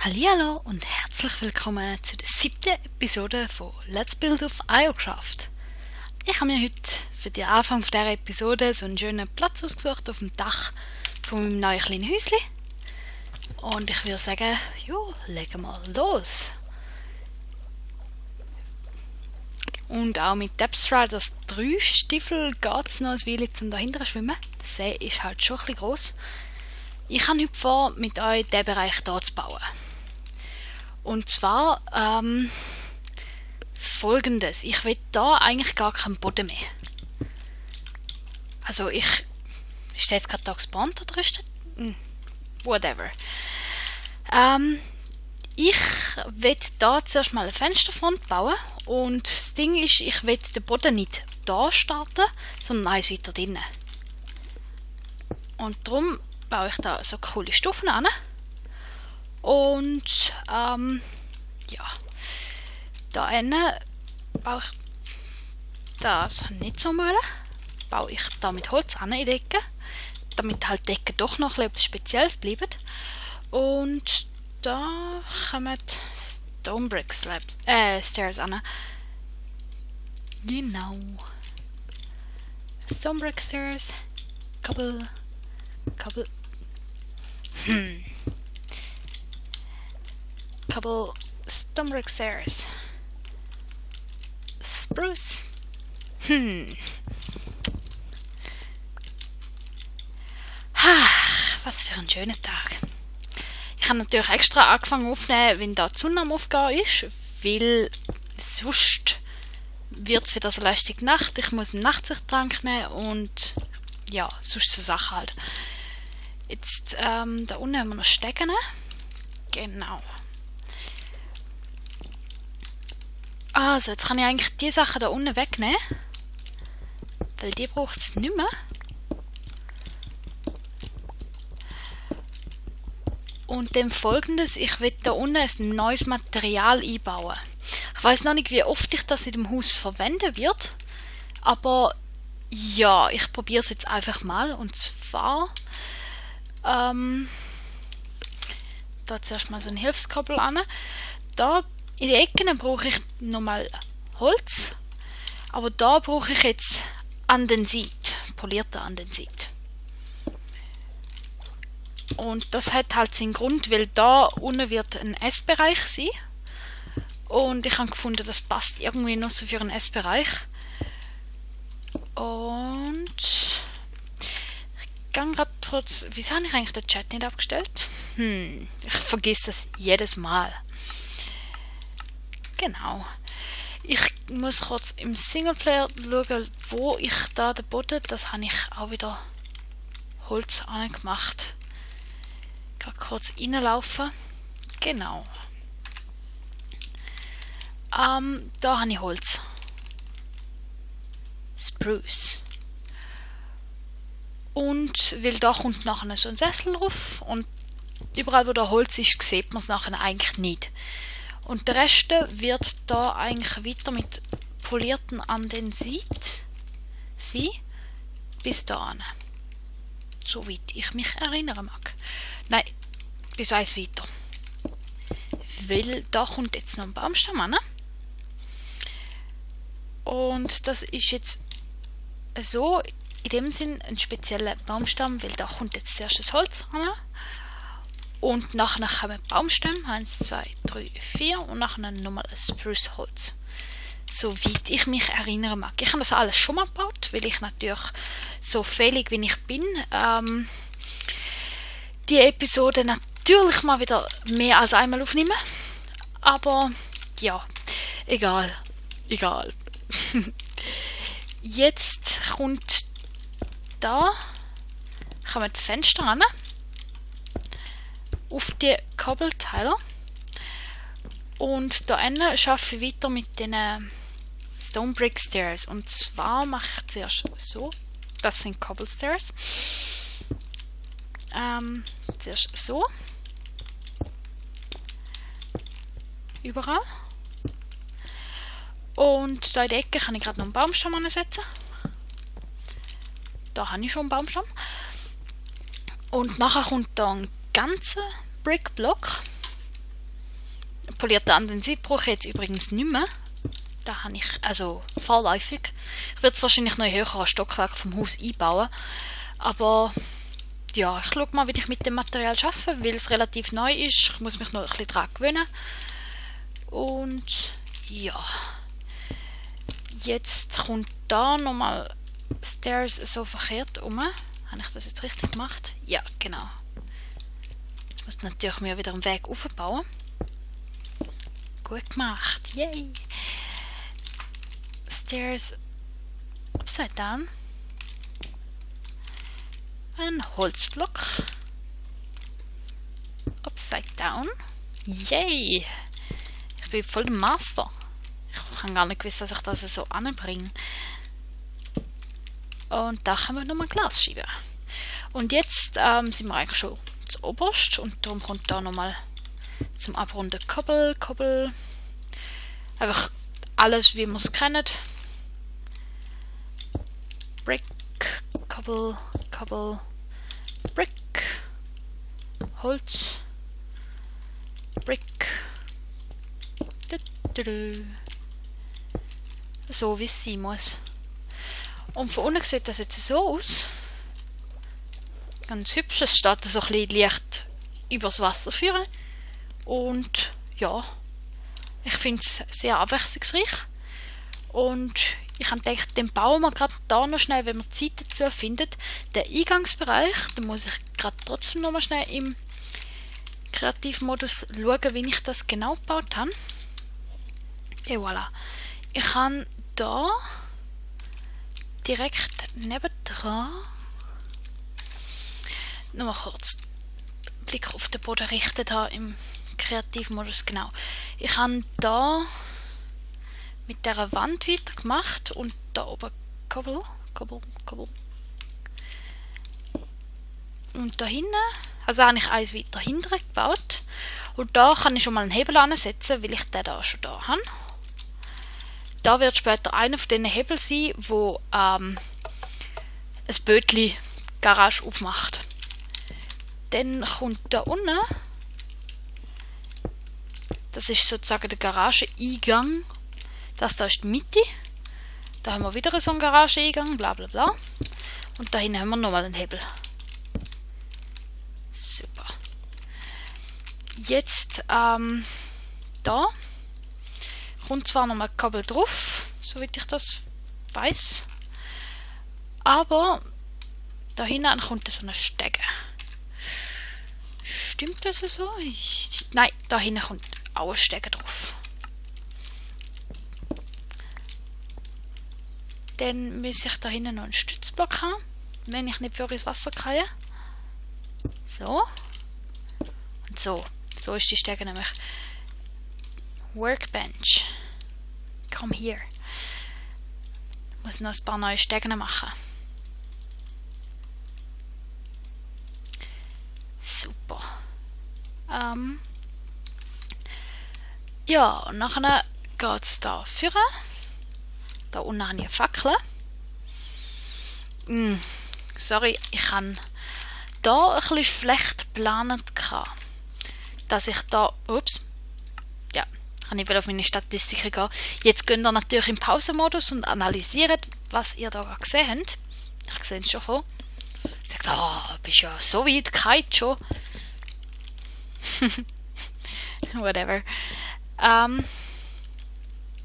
Hallihallo und herzlich willkommen zu der 7. Episode von Let's Build auf IOcraft. Ich habe mir heute für den Anfang dieser Episode so einen schönen Platz ausgesucht auf dem Dach von meinem neuen kleinen Häuschen. Und ich würde sagen, ja, legen wir los. Und auch mit Depthstriders 3 Stiefel geht es noch ein Weile zum dahinter schwimmen. Der See ist halt schon ein bisschen gross. Ich habe heute vor, mit euch diesen Bereich hier zu bauen. Und zwar folgendes. Ich will da eigentlich gar keinen Boden mehr. Also ist der jetzt gerade da gespawnt oder ist der? Whatever. Ich will da zuerst mal eine Fensterfront bauen. Und das Ding ist, ich will den Boden nicht da starten, sondern eins weiter drinnen. Und darum baue ich da so coole Stufen an. Und ja, da innen baue ich das nicht so wollen. Baue ich da mit Holz an in die Ecke, damit halt die Ecke doch noch etwas Spezielles bleibt. Und da kommen Stonebrick Stairs an. Genau. Stonebrick Stairs. Couple. Couple Stonebrick Stairs. Spruce. Was für ein schöner Tag. Ich habe natürlich extra angefangen aufzunehmen, wenn da die Sonne am Aufgehen ist, weil sonst wird es wieder so lästig Nacht. Ich muss einen Nachtsichttrank nehmen und ja, sonst so Sachen halt. Jetzt, da unten haben wir noch Stecken. Genau. Also, jetzt kann ich eigentlich die Sachen da unten wegnehmen. Weil die braucht es nicht mehr. Und dem Folgendes, ich will da unten ein neues Material einbauen. Ich weiß noch nicht, wie oft ich das in dem Haus verwenden wird. Aber ja, ich probiere es jetzt einfach mal. Und zwar da zuerst mal so ein Hilfskabel an. Da in den Ecken brauche ich nochmal Holz, aber da brauche ich jetzt Andesit, polierte Andesit. Und das hat halt seinen Grund, weil da unten wird ein Essbereich sein. Und ich habe gefunden, das passt irgendwie noch so für einen Essbereich. Und ich gehe gerade kurz. Wieso habe ich eigentlich den Chat nicht abgestellt? Ich vergesse das jedes Mal. Genau. Ich muss kurz im Singleplayer schauen, wo ich da den Boden, das habe ich auch wieder Holz angemacht. Ich kann kurz reinlaufen. Genau. Da habe ich Holz. Spruce. Und weil da kommt nachher so ein Sessel drauf und überall wo da Holz ist, sieht man es nachher eigentlich nicht. Und der Rest wird da eigentlich weiter mit polierten Andesit sein, bis dahin. Soweit ich mich erinnern mag. Nein, bis eins weiter. Weil da kommt jetzt noch ein Baumstamm an. Und das ist jetzt so in dem Sinn ein spezieller Baumstamm, weil da kommt jetzt zuerst das Holz an. Und nachher kommen Baumstämme, 1, 2, 3, 4 und nachher nochmal ein Spruce-Holz. Soweit ich mich erinnern mag. Ich habe das alles schon mal gebaut, weil ich natürlich so fähig wie ich bin, die Episode natürlich mal wieder mehr als einmal aufnehmen. Aber ja, egal. Jetzt kommt da, kommen die Fenster ran. Auf die Kabelteiler. Und da hinten schaffe ich weiter mit den Stonebrick Stairs. Und zwar mache ich zuerst so. Das sind Cobblestairs. Zuerst so. Überall. Und da in der Ecke kann ich gerade noch einen Baumstamm ansetzen. Da habe ich schon einen Baumstamm. Und nachher kommt da ein ganzer Brickblock. Polierte Andesit brauche ich jetzt übrigens nicht mehr. Da habe ich, also vorläufig. Ich werde es wahrscheinlich noch in höheren Stockwerk vom Haus einbauen. Aber ja, ich schaue mal, wie ich mit dem Material arbeite, weil es relativ neu ist. Ich muss mich noch ein bisschen daran gewöhnen. Und ja, jetzt kommt da nochmal Stairs so verkehrt um. Habe ich das jetzt richtig gemacht? Ja, genau. Jetzt muss ich natürlich mir wieder einen Weg aufbauen. Gut gemacht, yay! Stairs upside down. Ein Holzblock. Upside down. Yay! Ich bin voll der Master. Ich habe gar nicht gewusst, dass ich das so anbringe. Und da können wir nochmal Glas schieben. Und jetzt sind wir eigentlich schon zu oberst und darum kommt da nochmal zum Abrunden Kobbel. Einfach alles, wie wir es kennen. Brick, Kobbel, Brick, Holz, Brick. So wie es sein muss. Und von unten sieht das jetzt so aus. Ganz hübsch. Es steht so ein bisschen leicht übers Wasser führen. Und ja, ich finde es sehr abwechslungsreich. Und ich habe gedacht, den bauen wir gerade da noch schnell, wenn wir Zeit dazu findet. Der Eingangsbereich, da muss ich gerade trotzdem noch mal schnell im Kreativmodus schauen, wie ich das genau gebaut habe. Et voilà. Ich habe da direkt nebendran nochmal kurz Blick auf den Boden richten, da im Kreativmodus, genau. Ich habe da mit dieser Wand weitergemacht und da oben Kobbel. Und da hinten, also habe ich eins weiter hinten gebaut. Und da kann ich schon mal einen Hebel ansetzen, weil ich den da schon da habe. Da wird später einer von diesen Hebeln sein, wo ein Bötli Garage aufmacht. Dann kommt da unten, das ist sozusagen der Garageneingang. Das da ist die Mitte. Da haben wir wieder so einen Garageneingang, bla bla bla. Und da hinten haben wir nochmal einen Hebel. Super. Jetzt, da kommt zwar nochmal Kabel drauf, soweit ich das weiß. Aber da hinten kommt so eine Stege. Stimmt das so? Nein, da hinten kommt auch eine Stege drauf. Dann muss ich da hinten noch einen Stützblock haben, wenn ich nicht für ins Wasser gehe. So. Und so. So ist die Stege nämlich. Workbench. Komm hier. Ich muss noch ein paar neue Stegen machen. Super. Ja, und nachher geht es da führen. Da unten habe ich eine Fackel. Sorry, ich habe da ein bisschen schlecht geplant, dass ich da, ja, kann ich wieder auf meine Statistiken gehen. Jetzt gehen wir natürlich im Pausenmodus und analysiert, was ihr da gerade gesehen habt. Ich sehe es schon kommen. Ich sage, bist ja so weit, kite schon. Whatever.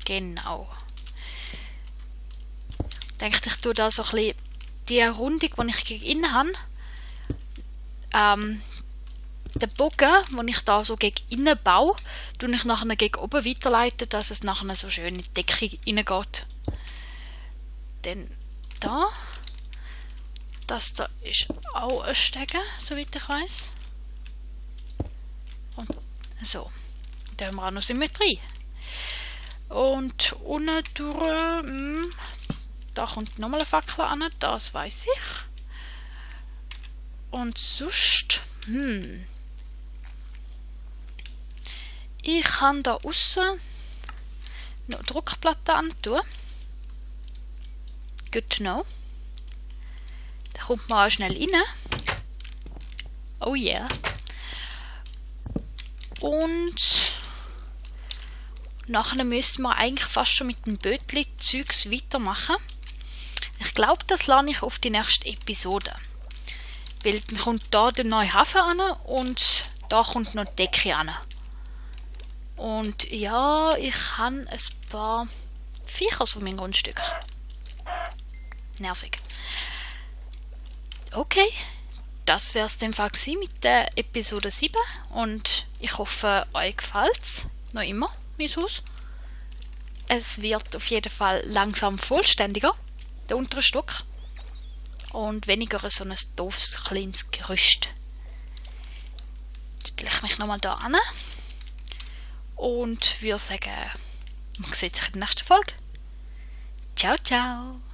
Genau. Ich denke, ich tue da so ein bisschen die Rundung, die ich gegen innen habe. Den Bogen, den ich da so gegen innen baue, tue ich nachher gegen oben weiterleiten, dass es nachher so schön in die Decke reingeht. Dann da. Das da ist auch ein Stege, soweit ich weiß. Und so. Da haben wir auch noch Symmetrie. Und unten durch, da kommt nochmal eine Fackel an, das weiß ich. Und sonst, ich kann da außen noch Druckplatte antun. Good to know. Da kommt man auch schnell rein. Oh yeah. Und Nachher müssen wir eigentlich fast schon mit dem Bötli-Zeugs weitermachen. Ich glaube, das lade ich auf die nächste Episode. Weil dann kommt da der neue Hafen an und da kommt noch die Decke an. Und ja, ich habe ein paar Viecher auf meinem Grundstück. Nervig. Okay, das wäre es dem Fall mit der Episode 7 und ich hoffe, euch gefällt es. Noch immer, mein Haus. Es wird auf jeden Fall langsam vollständiger, der untere Stock. Und weniger so ein doofes, kleines Gerüst. Jetzt lege ich mich nochmal da an. Und würde sagen, man sieht sich in der nächsten Folge. Ciao, ciao.